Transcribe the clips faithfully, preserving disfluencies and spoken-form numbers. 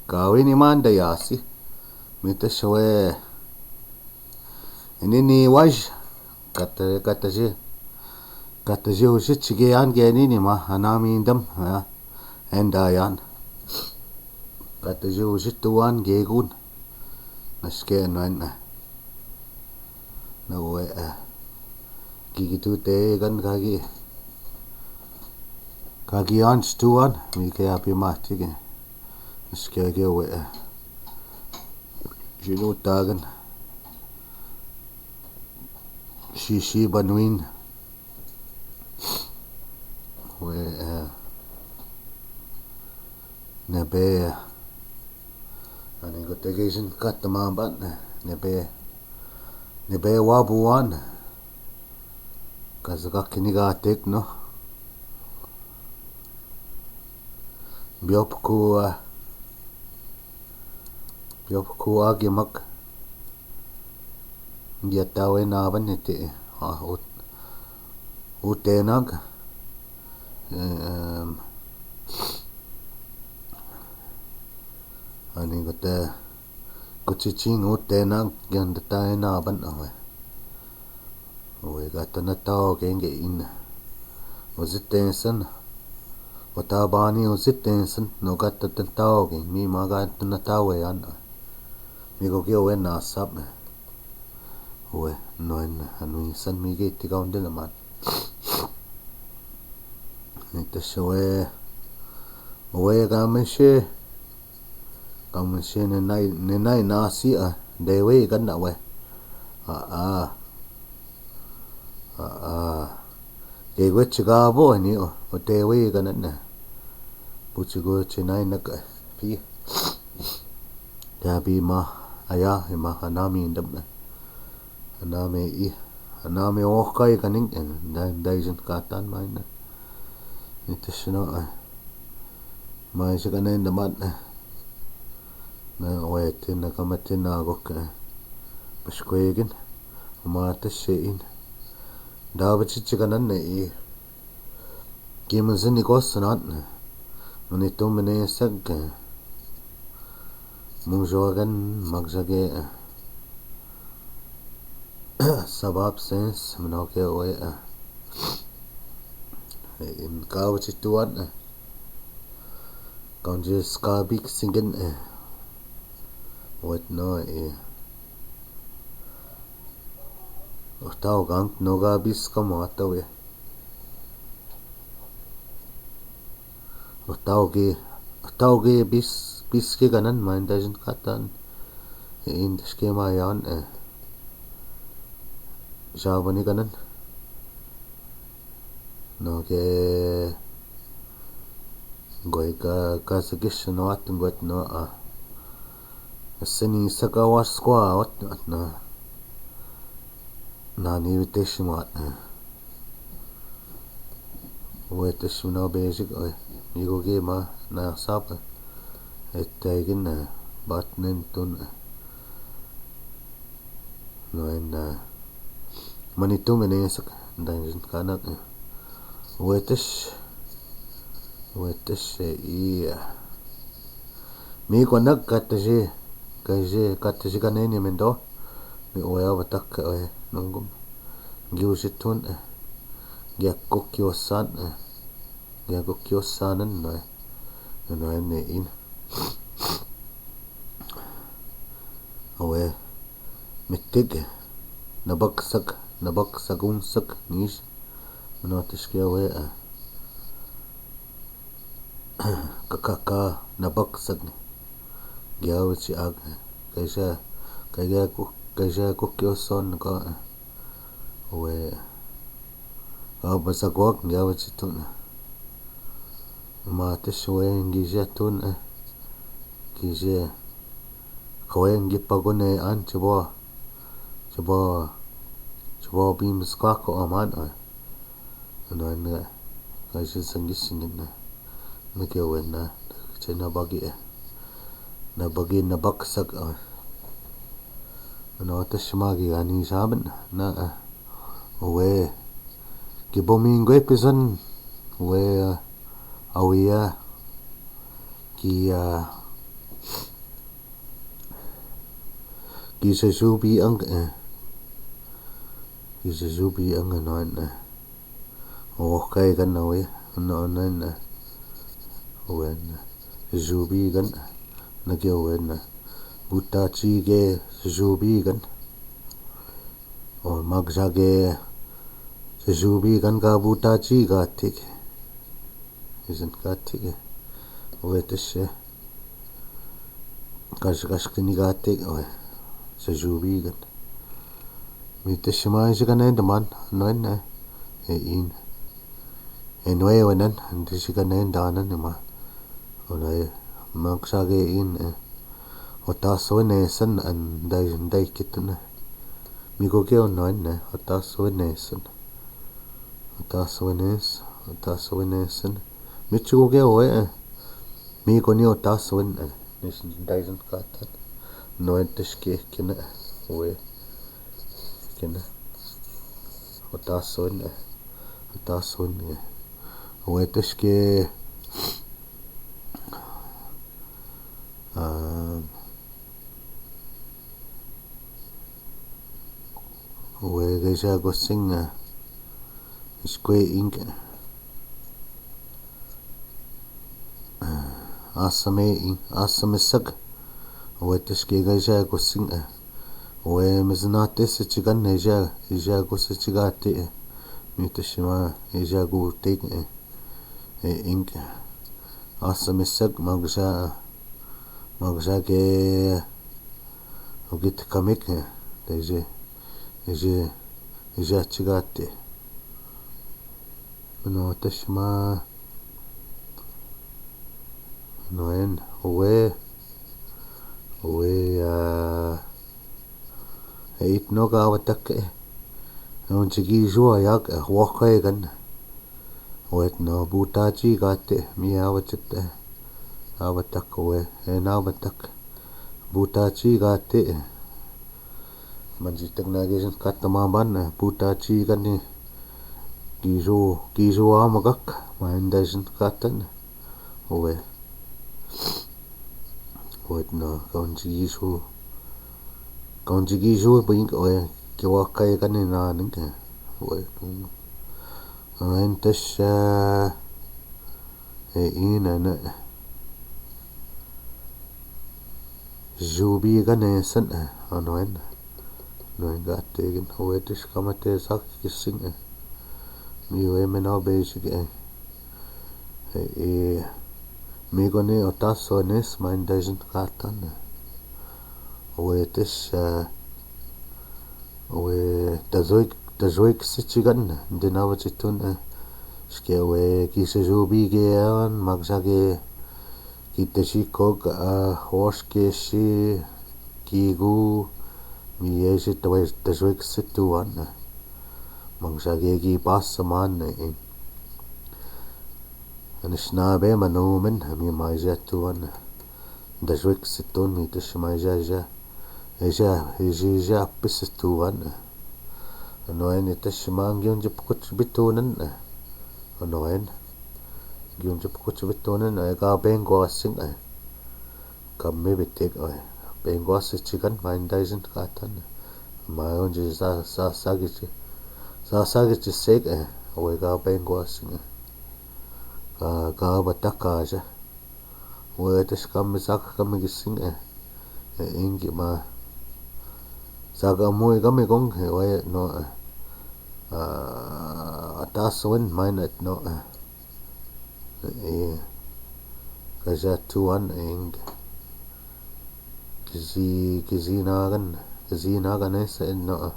Kawini manda yasi. Mitasiwe. Inini waj. Kata, kataji. Kataji ujit cigiyan genini ma. Anami indam. Ha. Enda yan. Kataji ujit tuwan gegun. Naske nuan. Na we, eh, kikitute kan kaki. Kaki an stuan, mi ke api mati ke. Ske ke we, eh. Jinu tagan. Sisi banwin. We, eh. Nebe, eh. Ani ko teke sin katamamban, eh, nebe, nebe wabuan, eh. Kasaka kini ka tek no. Biopku, eh, biopku agi mak. Gia tawe na ban ete, eh, ah, ut, utenag. Eh, em, Ani kate, kucicingu tena, gyan detaye na ban awe. Awe, gata na tao ke nge in. Uzi tensen. Uta bani uzi tensen, no gata ten tao ke, mi ma gata na tao we an. Mi ko ke we na sap. Awe, no en, anu insan mi ke tika unde na man. Nita se we, we ka mese. Ka mese nenai, nenai nasi a, dewe kan na we. A, a. A, a. Ke we cika bo ni o, o dewe kan na. Bu ciko cinai na ka, pi. Dabi ma, aya, ma, anami ndam na. Anami i, anami okai kaning, eh, dai, dai jen katan maina. Nita sino, eh. Mai sikanen damat, eh. Na, oe, tin, na kamatin, na gok, eh. Paskwegin. Umata sein. Dabi cicikanan, eh, i. Ki mezin i kos nan. Manitu mene sek. Mung jogan magjage. Sabab sens menoke oe. In kau cituan. Kau jis kabik singen. Wet no e. Otau gang no ga bis kamo atau e. Otau ge, otau ge bis, bis ke kanan main dajin katan. E, in das ke mayan, e. Jabani kanan. No ke, goi ka, ka sagis no at ngot no a. Seni saka was kwa at, at na. Nani witesimat, e. Wetesima basic, e. Igo gema na sapa. Etagin, e. Bat nen tun, e. No en, e. Manitu mene sak, dan kanak, e. Wetes. Wetes, e, iya. Mi konak kataji, kaji, kataji kaneni mendo. Mi oya batak, e, nonggom. Giusitun, e. Giakuk kiosan, e. Giakuk kiosanan, no, e. No, e, ne in. Awe. Mitig, e. Nabaksak, nabaksak unsak, nis. Manotis ke awe, e. Kakaka, nabaksak. Giawe si ag, e. Kaisa, kaisa ku, kaisa ku kioson ka, e. Awe. Awe, basak wak, giawe si tun, e. Matis we, gizia tun, e. Gizia. Kawe ngi pagone an cibo. Cibo. Cibo bim skako aman, e. Ano an nga. Kasi sanggi singin na. Nake wen na. Cina bagi, e. Na bagi na baksak, e. Ano atas magi ani saben na, e. Owe. Ki bominggo e pizan. Owe, e. Awi, e. Ki, e. Kisesubi ang, eh. Kisesubi ang, eh, noen, eh. Oke, kan, awe, noen, eh. Awe, eh. Sesubi kan, eh. Nagi awe, eh. Butaci ke sesubi kan. O, maksake sesubi kan ka butaci katik. Isin katik, eh. Awe, tese. Kas, kas kini katik, awe. Sesubi kan. Mi tese ma isi kanen daman, noen, eh. E in. E noe wenan, tese kanen danan, eh, ma. Awe, maksake in, eh. Otas wenesen, an dai, dai kitun, eh. Mi koke o noen, eh. Otas wenesen. Otas wenes, otas wenesen. Mi tese koke o, eh. Mi koni otas wen, eh. Nis dai sen katan. Noen tese kina, eh. Awe. Kina. Otas wen, eh. Otas wen, eh. Awe tese, ah, Awe, gajako sing, eh, square ink, eh, asame ink, asame sak. Awe, tese gajako sing, eh. Awe, mi sinatese tikan, eh, ja, jako se tikate, eh. Mi tese ma, eh, jako tik, eh. E ink. Asame sak, maksake, maksake, okit kamik, eh. Tese, tese, tese tikate. No, tese ma, noen, awe, awe, ah, e it no ka awatak, eh. Noen tiki sua yak, eh, waka, eh, kan. Awe tno, butaci kate, mi awatak, eh, awatak awe, eh, na awatak. Butaci kate, eh. Mansitak na kisin katamaban, eh, butaci kani. Kiso, kiso amakak, main dai sen katan, eh. Awe. Awe tno, kaun si kiso. Kaun si kiso, bing, awe, kiwaka kani na ning, eh. Awe tno. Awe, tese, eh, ina na. Subi kani sen, eh, anoen. Noen kate kin, awe tese kamate sak kising, eh. Mi awe mena basic, eh. Eh, eh, mi koni otas wenes main dai sen katan, eh. Awe tese, eh, Awe, tazoik, tazoik se tikan, dina wa titun, eh. Ske awe, kisesubi ke an, maksake, kitasi kok, ah, hos ke si, kigu, mi e si tawe, tazoik se tuan, eh. Maksake kipas saman, eh. Anisnabe manumen, mi maisa tuan, eh. Tazoik se tun mi tese maisa, isa. Isa, isa, isa, pis tuan. Anoen tese ma ngiun je pukut bitunan. Anoen. Ngiun je pukut bitunan, eh, ka bengko asing, eh. Kami bitik, eh. Bengko asing tikan main dai sen katan. Maun je sa, sa, sa gici. Sa, sa gici sek, eh. Awe ka bengko asing, eh. Ka, ka bataka sa. Awe tese kami sak kami gising, eh. Eh, inggi ma. Sak amu kami kong, eh, awe no, eh. Ah, atas wen main et no, eh. Eh, kasa tuan, eh, inggi. Kisi, kisinakan, kisinakan, eh, se no, eh.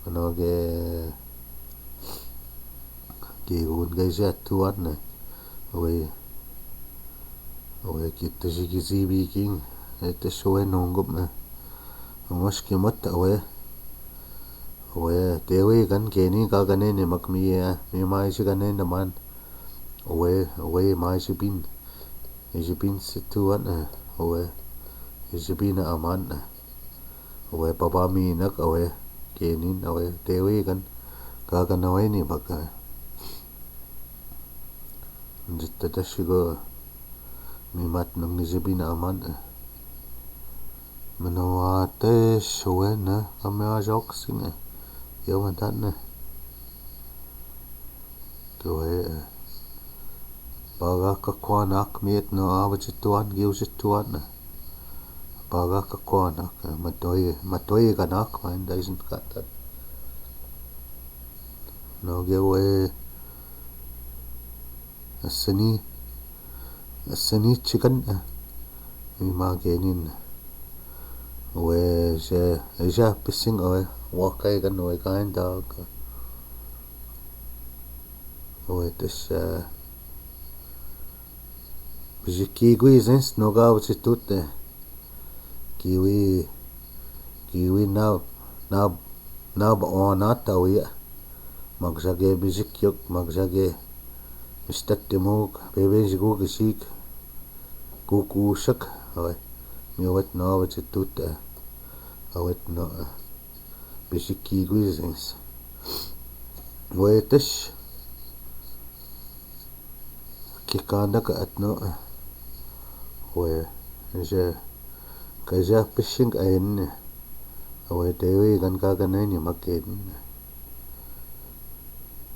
Ano ke, ke un kasa tuan, eh. Awe. Awe, kito si kisibi king, eh, tese awe nunggop, eh. Amos kimot, awe. Awe, tewe kan keni ka kanene mak mi, eh, mi maisi kanene man. Awe, awe, maisi bin. Isi bin se tuan, eh. Awe. Isi bin aman, eh. Awe, papa mi nak, awe, kenin, awe, tewe kan, ka kanawe ni baka. Jitata sigo, mi mat nang ni jibin aman, eh. Manawates, wene, kami a joksinge. Yo, mantatne. Kewe, e. Pagakakwanak, miet no a bacituan, giw situan, e. Pagakakwanak, e, matoy, matoy kanak, main daisin katan. No, kewe, e. Aseni, aseni chicken, e. Mima kenin. We, je, je pising, we, wakai kan, we, kain dag. We, tes, e. Bijiki gui zens noga wacitute. Kiwi, kiwi na, na, na ba ona tawi a. Magjage bijik yok, magjage mistat timuk, bebe jigu gijik. Kuku shak, awe. Mi awet no, awet situt, e. Awet no, e. Bijiki gui zens. Wetes. Kikanda ka atno, e. We, je, ka je pising ain, e. Awe, tewe kan ka kanai ni makin, e.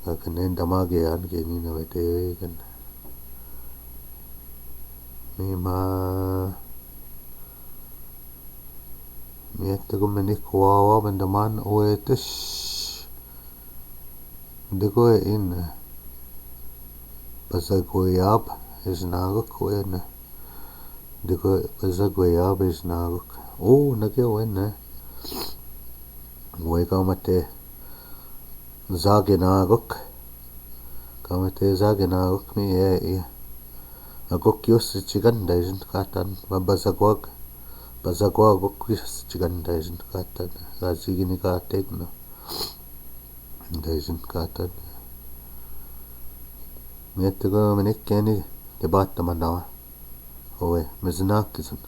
Ka kanai dama ke an kenin, awe, tewe kan. Mima, mi ate ko menik wawa bandaman, wetes. Dego e in, e. Bazagoyab, is nagok wen, e. Dego e, bazagoyab is nagok. O, nage wen, e. We kamate zage nagok. Kamate zage nagok mi e, e. Agok yos chigan daisin katan. Ba, bazagwag. Bazagwag agok yos chigan daisin katan. Gazi gini katek no. Daisin katan. Mi ate ko menik keni debat tamanawa. Owe, meznak kizan.